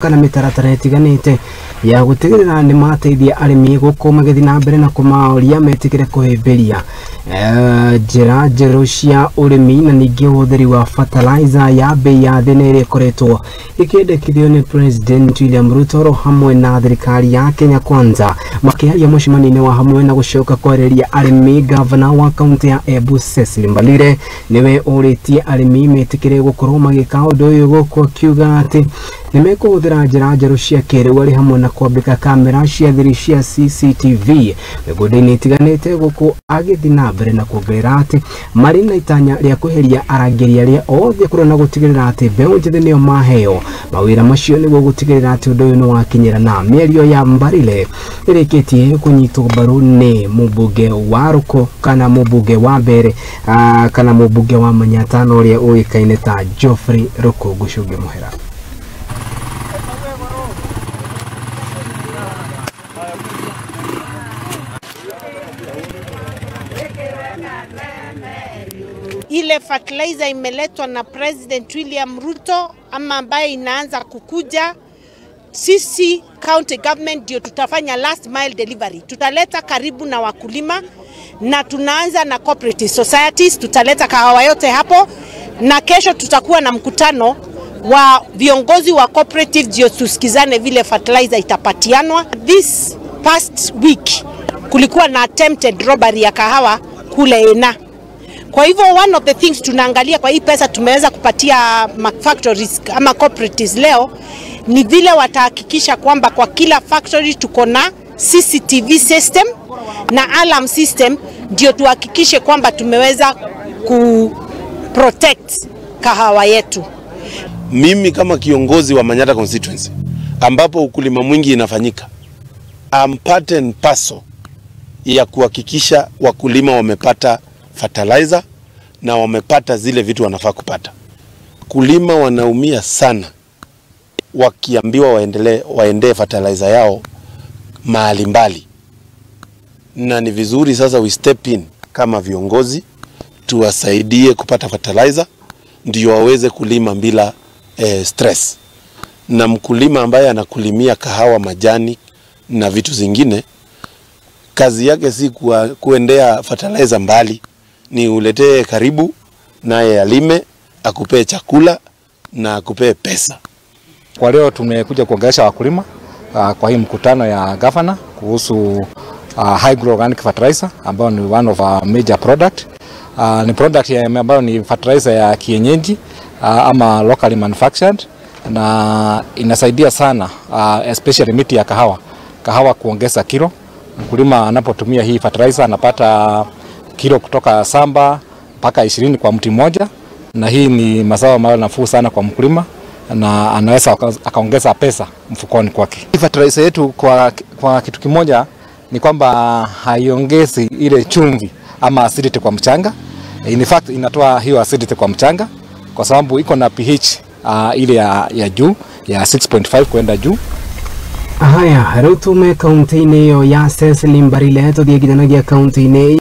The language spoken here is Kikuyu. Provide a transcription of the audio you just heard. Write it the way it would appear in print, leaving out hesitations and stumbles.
Kana mĩtaratara ĩtiganĩte ya gũtigĩrĩra nĩ mateithia arĩmi gũkũ magĩthiĩ na mbere na kũmaũria metĩkĩre kũhĩmbĩria njĩra njerũ cia ũrĩmi na ningĩ ũhũthĩri wa fertilizer ya bei ya thĩ na ĩrĩa ĩkoretwo ĩkĩendekithio nĩ President William Ruto hamwe na thirikari ya Kenya Kwanza. Makĩaria mũcemanio-inĩ wa hamwe na gũcoka kwarĩria arĩmi, gavana wa kaunti ya Embu Cecily Mbalire nĩwe ũrĩtie arĩmi metĩkĩre gũkorwo magĩka ũndũ ũyũ, gũkũ akiuga atĩ nĩ mekũhũthĩra njĩra njerũ cia kĩrĩu arĩ hamwe na kwambĩka kamera cia thiri cia CCTV mĩgũnda-inĩ ĩtiganĩte, gũkũ agĩthiĩ na mbere na kuongerera atĩ marĩ na itanya rĩa kweheria arangĩri arĩa othe kũrĩa na gũtigĩrĩra atĩ mbeũ njĩthĩ nĩo maheo mawĩra macio nĩguo gũtigĩrĩra atĩ ũndũ ũyũ nĩ wakinyĩra. Na mĩario ya Mbarile ĩrĩkĩtie kũnyitwo mbaru nĩ mũmbunge wa Rũkũ kana mũmbunge wa mbere kana mũmbunge wa Manyatta na ũrĩa ũĩkaine ta Geoffrey Rũkũ. Ngũcũnge mũhera. Ile fertilizer imeletwa na President William Ruto ama ambaye inaanza kukuja, sisi county government ndio tutafanya last mile delivery. Tutaleta karibu na wakulima na tunaanza na cooperative societies, tutaleta kahawa yote hapo, na kesho tutakuwa na mkutano wa viongozi wa cooperative ndio tusikizane vile fertilizer itapatianwa. This past week kulikuwa na attempted robbery ya kahawa kule Ena. Kwa hivyo one of the things tunaangalia kwa hii pesa tumeweza kupatia factories ama cooperatives leo ni vile watahakikisha kwamba kwa kila factory tuko na CCTV system na alarm system, ndio tuhakikishe kwamba tumeweza ku protect kahawa yetu. Mimi kama kiongozi wa Manyatta constituency ambapo ukulima mwingi inafanyika, I'm part and parcel ya kuhakikisha wakulima wamepata fertilizer na wamepata zile vitu wanafaa kupata. Kulima wanaumia sana wakiambiwa waendee fertilizer yao mahali mbali. Na ni vizuri sasa we step in kama viongozi tuwasaidie kupata fertilizer ndio waweze kulima bila stress. Na mkulima ambaye anakulimia kahawa, majani na vitu zingine, kazi yake si kuendea fertilizer mbali, ni uletee karibu naye alime, akupee chakula na akupee pesa. Kwa leo tumekuja kuongelesha wakulima kwa hii mkutano ya governor kuhusu high grow organic fertilizer ambayo ni one of our major product. Ni product ambayo ni fertilizer ya kienyeji ama locally manufactured, na inasaidia sana especially miti ya kahawa kuongeza kilo. Mkulima anapotumia hii fertilizer anapata kilo kutoka 7 mpaka 20 kwa mti mmoja, na hii ni mazao ambayo nafuu sana kwa mkulima na anaweza akaongeza pesa mfukoni kwake. Hii fertilizer yetu kwa kitu kimoja ni kwamba haiongezi ile chumvi ama acidity kwa mchanga. In fact inatoa hiyo acidity kwa mchanga kwa sababu iko na pH ile ya juu ya 6.5 kwenda juu. Haya, rĩu tume kaunti-inĩ ĩyo ya Cecily Mbarile tũthiĩ nginyanagia kaunti-inĩ